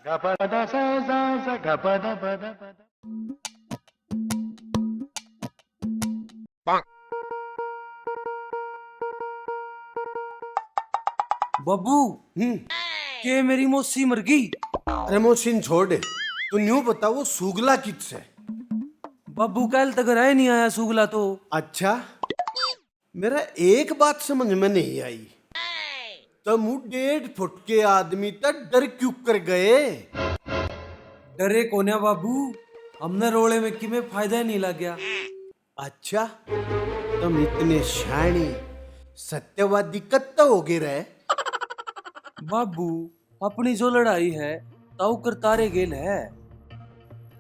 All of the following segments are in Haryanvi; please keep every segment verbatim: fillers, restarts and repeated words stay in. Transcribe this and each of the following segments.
बाबू, हम्म। के मेरी मौसी मर गई? अरे मौसी न छोड़, तू न्यू बता, वो सुगला कित से? बाबू, कल तक रह नहीं आया सुगला तो। अच्छा, मेरा एक बात समझ में नहीं आई, तुम डेढ़ फुट के आदमी तक डर क्यों कर गए? डरे कोन्या बाबू, हमने रोले में किमे फायदा नहीं लग गया। अच्छा, तुम इतने शाणे सत्यवादी कत्ता हो गए रहे? बाबू, अपनी जो लड़ाई है, ताऊ करतारे गेल है।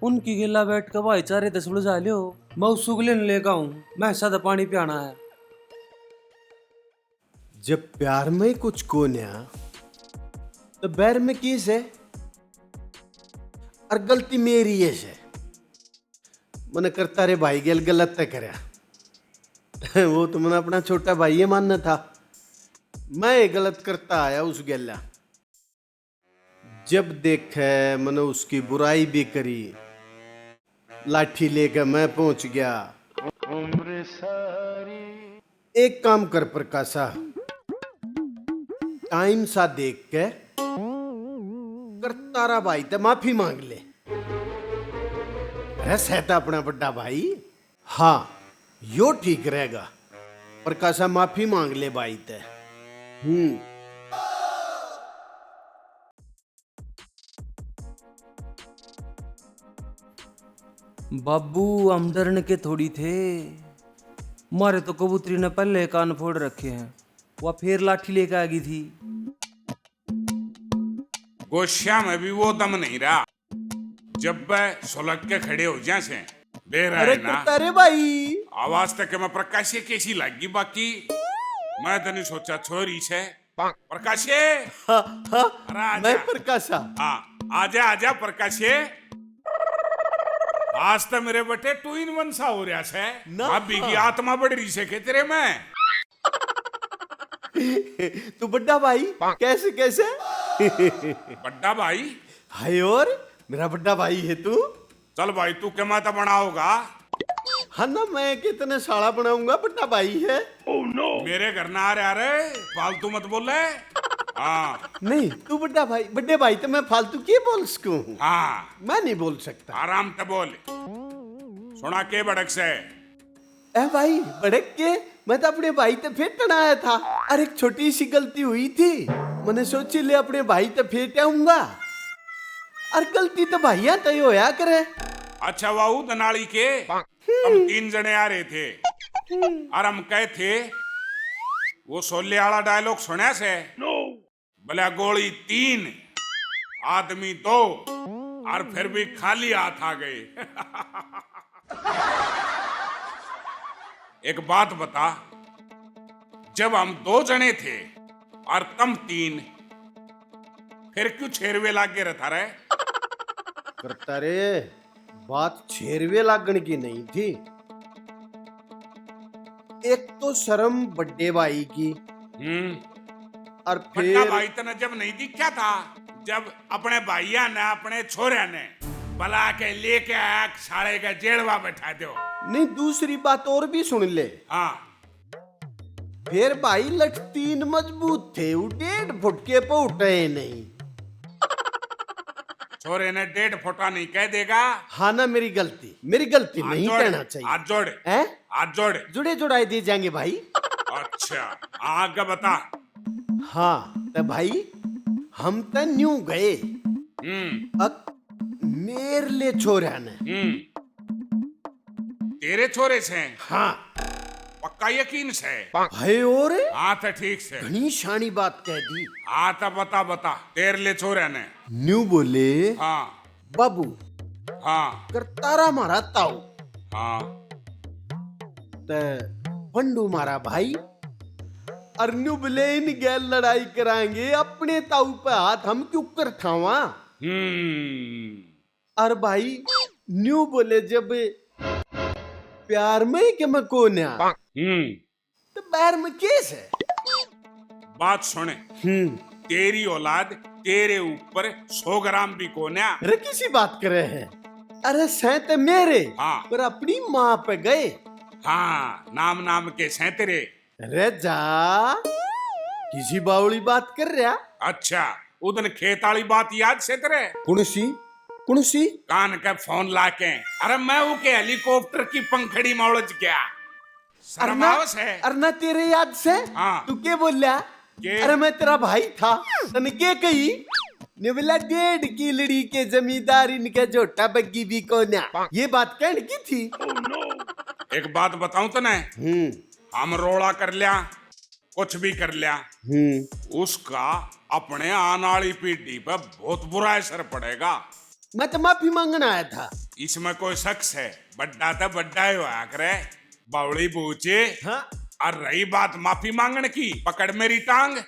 उनकी गेला बैठ के भाईचारे दस बजा लियो। मैं उस सुगले ने लेकर आऊं, मैं सादा पानी पियाना है। जब प्यार में कुछ कोन्या, तो बैर में किस है? और गलती मेरी है से। मने करता रे भाई गेल गलत तय करया। वो तो मने अपना छोटा भाई ये मानना था। मैं ये गलत करता आया उस गेला। जब देखे मने उसकी बुराई भी करी। लाठी लेके मैं पहुंच गया। एक काम कर प्रकाशा, टाइम सा देख के करतारा भाई ते माफी मांग ले। अरे सै तो अपना बड़ा भाई। हाँ, यो ठीक रहेगा। प्रकाशा माफी मांग ले भाई ते। हम्म। बाबू, हम डरने के थोड़ी थे। मारे तो कबूतरी ने पहले कान फोड़ रखे हैं। वह फिर लाठी लेके आ गई थी। गोशिया में भी वो दम नहीं रहा। जब वह सुलग के खड़े हो जा से, बेरा अरे है ना। करता रे भाई। आवाज तक मैं प्रकाश से कैसी लगी, बाकी मैं तो नहीं सोचा छोरी से। प्रकाशे। हाँ, हाँ, अरे आजा। मैं प्रकाशा। हाँ, आजा, आजा प्रकाशे। आज तो मेरे बेटे टू इन वन सा हो रहा से। ना। भाभी की आत्मा बढ़ रही से के तेरे में। तू बड्डा भाई, कैसे, कैसे? बड्डा भाई? हाय और, मेरा बड्डा भाई है तू। चल भाई, तू के मैं तो बनाओगा। हाँ ना, मैं कितने साला बनाऊंगा, बड्डा भाई है। मेरे घर ना आ रहा रे, फालतू मत बोले। हाँ। नहीं, तू बड्डा भाई, बड्डे भाई तो मैं फालतू के बोल सकूं? हाँ। मैं नहीं बोल सकता। आराम से बोल। सुना के भड़क से? ए भाई, भड़क के? मैं तो अपने भाई ते फेटन आया था। अरे, एक छोटी सी गलती हुई थी, मैंने सोची ले अपने भाई ते फेट आऊंगा। और गलती तो भाइयां ते ही होया करे। अच्छा, वाहू दनाली के, हम तीन जने आ रहे थे और हम कहे थे, वो शोले वाला डायलॉग सुना से? बोला, गोली तीन, आदमी दो, और फिर भी खाली हाथ आ गए। एक बात बता, जब हम दो जने थे और तुम तीन, फिर क्यों छेरवे लाग गए रहता रे? करता रे, बात छेरवे लागण की नहीं थी। एक तो शर्म बड्डे भाई की, हम्म। और बड्डा फिर भाई तने जब नहीं दिखा था, जब अपने भाइया ने, अपने छोरे ने बुला के लेके आया, साले का जेलवा बैठा दो। नहीं, दूसरी बात और भी सुन ले। हाँ। फिर भाई लठ तीन मजबूत थे, वो डेढ़ फुट के पे उठे नहीं। छोरे ने डेढ़ फुटा नहीं कह देगा। हाँ ना, मेरी गलती, मेरी गलती हाथ नहीं जोड़, कहना चाहिए। हाथ जोड़। हैं? हाथ जोड़। जुड़े जुड़ाए दे जाएंगे भाई। अच्छा, आगे बता। हाँ, तो भाई, हम तो न्यू गए। हम्म। अक मेर ले छोरा ने। हम्म। तेरे छोरे से? हाँ। पक्का यकीन से? हाय और? हाँ, तो ठीक से। घणी शानी बात कह दी। हाँ, तो बता, बता, तेरे ले छोरे ने। न्यू बोले, हाँ। बाबू। हाँ। करतारा मारा ताऊ। हाँ। ते पंडू मारा भाई। अर न्यू बोले, इन गैल लड़ाई कराएंगे, अपने ताऊ पे हाथ हम क्यों कर ठावा? हम्म। अर भाई, न्यू बोले, जब प्यार में के मैं कोन्या, हम्म। तो बैर में के से? बात सुने। हम्म। तेरी औलाद तेरे ऊपर सौ ग्राम भी कोन्या। अरे किसी बात करे है? अरे सैं ते मेरे, हाँ। पर अपनी माँ पे गए। हाँ, नाम नाम के सैं तेरे। अरे जा, किसी बावली बात कर रहा? अच्छा, उदन खेत आली बात याद से तेरे? कौन सी? कौन सी? कान के फोन लाके, अरे मैं उके हेलीकॉप्टर की पंखड़ी में उलझ गया। शर्म अरना, आवस है। अरना तेरे याद से? हाँ। तू के बोल्या? के? अरे मैं तेरा भाई था, तने के कही? ने बोला डेढ़ की लड़ी के जमींदार इनके झोटा बग्गी भी कोन्या। ये बात कहन की थी। एक बात बताऊं तने, हम्म। हम रोला कर लिया, कुछ भी कर लिया, हम्म। उसका अपने आने वाली पीढ़ी पे बहुत बुरा असर पड़ेगा। मैं तो माफी मांगने आया था। इसमें कोई शक है? बड्डा तो बड्डा ही होया करे, बावली बूचे। हाँ। और रही बात माफी मांगने की, पकड़ मेरी टांग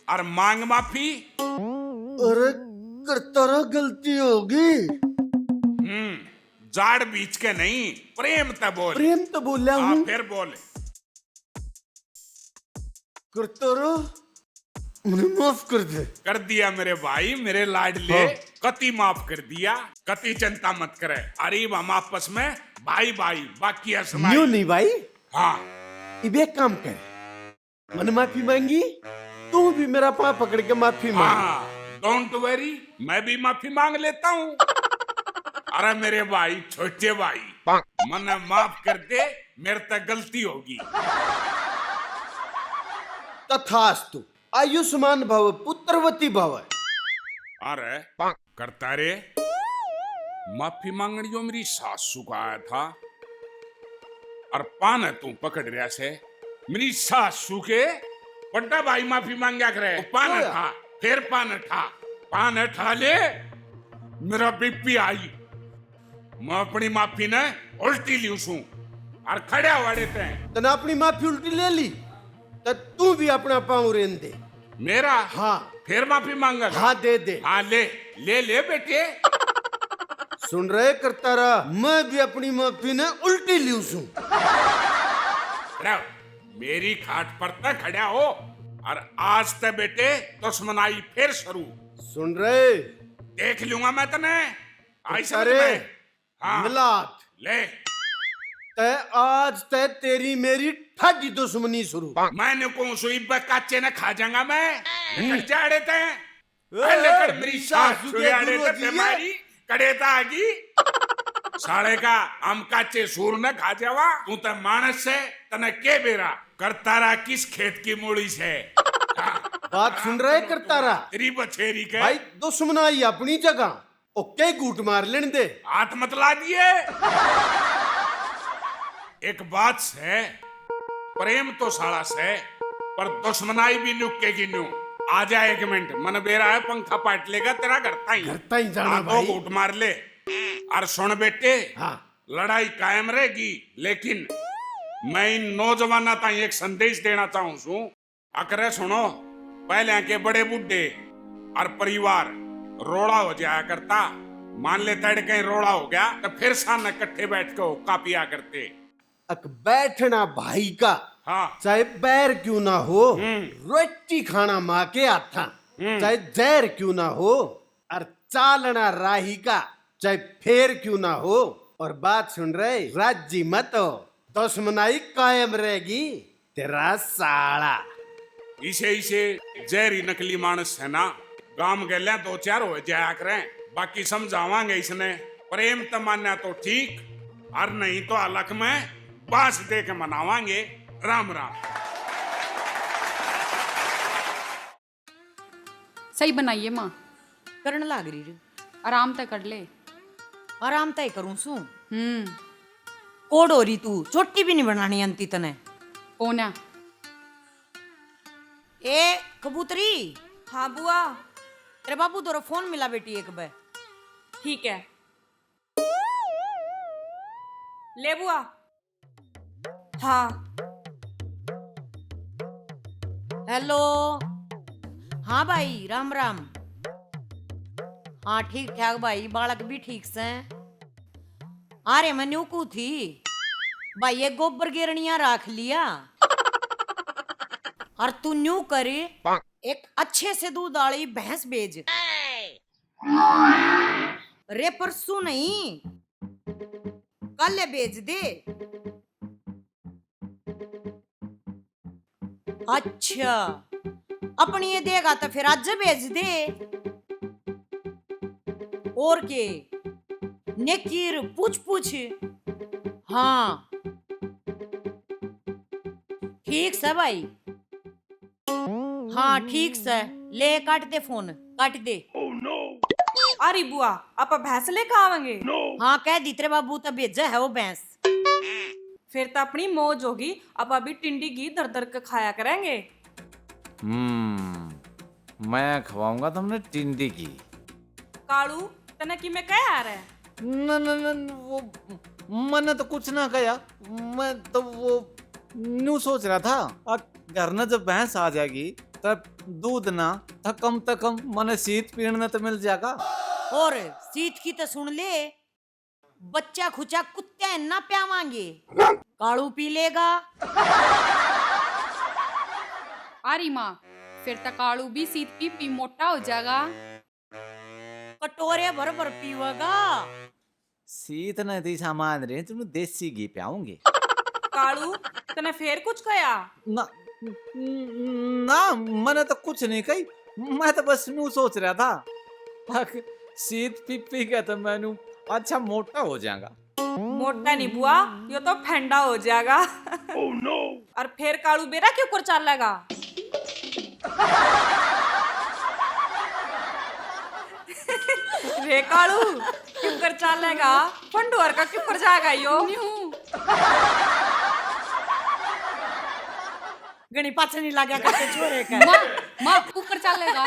और मांग माफी। अरे करता रहा, गलती होगी। हम्म, जाड़ बीच के नहीं, प्रेम ते बोल। प्रेम तो बोला हाँ, हूँ। फिर बोल। करता रहा, मुझे माफ कर दे। कर दिया मेरे भाई, मेरे लाडले, हाँ। कति माफ कर दिया, कति चिंता मत करे। अरे हम आपस में भाई भाई, बाकी असमाई। न्यू नहीं भाई। हाँ। इब एक काम कर, मन माफी मांगी, तू भी मेरा पाँव पकड़ के माफी मांग। हाँ, don't worry, मैं भी माफी मांग लेता हूँ। अरे मेरे भाई, छोटे भाई, मने माफ कर दे, मेरे ते गलती होगी। तथास्तु, आयुष्मान भव, पुत्रवती भव। अरे करता रे, माफी मांगण यो मेरी सासू का आया था, और पान तू पकड़ रहा से। मेरी सासू के बड़ा भाई माफी मांग्या करे। पान ओए। ठा, फिर पान ठा, पान ठा ले, मेरा बीपी आई। मैं अपनी माफी ने उल्टी लियू सूं। और खड़ा वाड़े ते। तने अपनी माफी उल्टी ले ली, तो तू भी अपना पाँव रेन दे। मेरा? हाँ। फिर माफी मांगा? हाँ, दे दे। हाँ, ले, ले, ले बेटे। सुन रहे करता रहा, मैं भी अपनी माफी ने उल्टी लियू सूं। रहो, मेरी खाट पर तक खड़ा हो, और आज ते बेटे दुश्मनाई फिर शुरू। सुन रहे? देख लूंगा मैं तने। आई समझ अरे, में? हाँ। मिलात। ले। तै आज तै तेरी मेरी ठाडी दुश्मनी शुरू। मैंने कौन सो इब्बे काचे ने खा जाऊंगा मैं? हम्म। लेकर जाड़े तै। ए, ए, लेकर मेरी सास सास छुड़े आड़े गुरु तै जी है। बीमारी कड़े ता आ गई। साले का हम काचे सूर ने खा जावा। तू तै मानस से, तने के बेरा? करता रहा किस खेत की मूली से? हाँ। बात सुन रहे करता रहा। तेरी बछेरी के। भाई दुश्मनाई अपनी जगह। ओके, घूट मार लेने दे। हाथ मत ला दिए। एक बात से, प्रेम तो साला से, पर दुश्मनाई भी नुक्के की न्यू। आ जा एक मिनट, मन बेरा है, पंखा पाट लेगा तेरा घर ताई। घर ताई जाना हाँ, तो भाई। घूट मार ले। और सुन बेटे, हाँ। लड़ाई कायम रहेगी, लेकिन मैं इन नौजवाना ताई एक संदेश देना चाहूँ सूं। अकरे सुनो, पहले के बड़े बूढ़े और परिवार रोला हो जाया करता। मान ले तड़के रोला हो गया, तो फिर सान इकट्ठे बैठ के हुक्का पिया करते। अक बैठना भाई का, हाँ। चाहे बैर क्यों ना हो, हम्म। रोटी खाना माँ के हाथा, हम्म। चाहे जहर क्यों ना हो, और चालना राही का, चाहे फेर क्यों ना हो। और बात सुन रहे, राजी मत हो, दुश्मनाई कायम रहेगी। तेरा साला। इसे, इसे जहरी नकली मानस है ना, गांव गैल्या दो चार हो जाया करें, बाकी समझावांगे इसने। प्रेम त मान्या तो ठीक, और नहीं तो अलख में बांस दे के मनावांगे। राम राम। सही बनाइए माँ। करण लाग रही रे। आराम तै कर ले। आराम तै करूं सू। हम्म। कोड हो रही तू, चोटी भी नहीं बनानी आंती तने। कोन्या। ए कबूतरी। हाँ बुआ। तेरे बाबू दोरो फोन मिला बेटी एक बे। ठीक है। ले बुआ। हाँ। हेलो। हाँ भाई, राम राम। हाँ, ठीक ठाक भाई, बालक भी ठीक से। अरे, मैं न्यू कू थी भाई, ये गोबर गिरणिया राख लिया। और तू न्यू करे, एक अच्छे से दूध वाली भैंस भेज। रे, परसों नहीं, कल भेज दे। अच्छा, अपनी ये देगा तो फिर आज भेज दे। और के, नेकीर पूछ पूछ। हाँ, ठीक से भाई। हाँ, ठीक से। ले, काट दे फोन, काट दे। अरे बुआ, आप भैंस लेकर आवेंगे? हाँ, कह दी तेरे बाबू तो भेजा है वो भैंस। फिर तो अपनी मौज होगी, आप अभी टिंडी घी दर दर के खाया करेंगे। हम्म, मैं खवाऊंगा तुमने टिंडी घी। कालू, तने की मैं कह आ रहा है? न, न, न, वो, मैंने तो कुछ ना कहा। मैं तो वो न्यू सोच रहा था, आ, घर में जब भैंस आ जाएगी, तब दूध ना, तो कम से कम मने सीत पीने तो मिल जाएगा। और सीत की तो सुन ले, बच्चा खुचा कुत्ते ना प्यावांगे, कालू पी लेगा। अरे माँ, फिर तो कालू भी सीत पी पी मोटा हो जाएगा। कटोरे भर भर पीवेगा। सीत ने दिशा मान रहे, तुम देसी घी प्याऊंगे। कालू, तने फेर कुछ कहा? ना, ना, मैंने तो कुछ नहीं कही। मैं तो बस न्यू सोच रहा था, अक, सीत पी पी के तो मैं न्यू अच्छा मोटा हो जाऊंगा। मोटा नहीं बुआ, यो तो फेंडा हो जाएगा। और फेर कालू बेरा क्यों कर चालेगा? रे कालू, क्यों कर चालेगा? फंडू हर का क्यों कर जाएगा यो? न्यू। घणी पाछे नहीं लाग्या करते छोरे के। माँ, माँ, ऊपर चालेगा।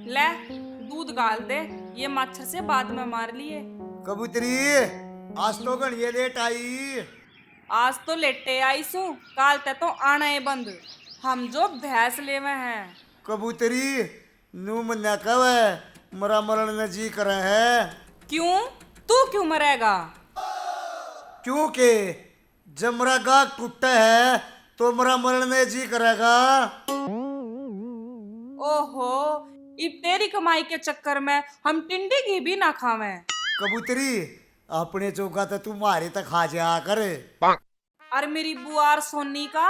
ले, दूध गाल दे, ये मच्छर से बाद में मार लिए। कबूतरी, आज तो घणिए लेट आई। आज तो लेटे आई सू, काल ते तो आना ही बंद। हम जो भैंस लेवे हैं। कबूतरी, नू मन्या कहवे, मरा मरण ने जी करे है। क्यों? तू क्यों मरेगा? क्योंकि जब मरा गाहक टूटे है, तो मरा मरण ने जी करेगा। ओहो, इब तेरी कमाई के चक्कर में हम टिंडी घी भी ना खावें। कबूतरी, अपने जोगा तो तू मारे तक खा जाया कर। और मेरी बुआर सोनी का?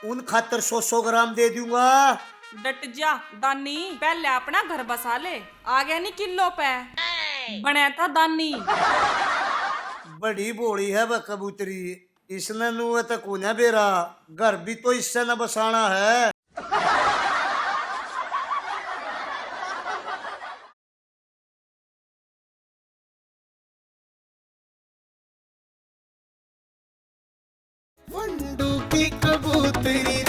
उन खातर सौ सौ ग्राम दे दूंगा। डट जा दानी, पहले अपना घर बसा ले, आ गया नी किलो पे, बने था दानी। बड़ी भोली है वह कबूतरी, इसने नुए तो कोन्या बेरा, घर भी तो इससे न बसाना है। फंडू की कबूतरी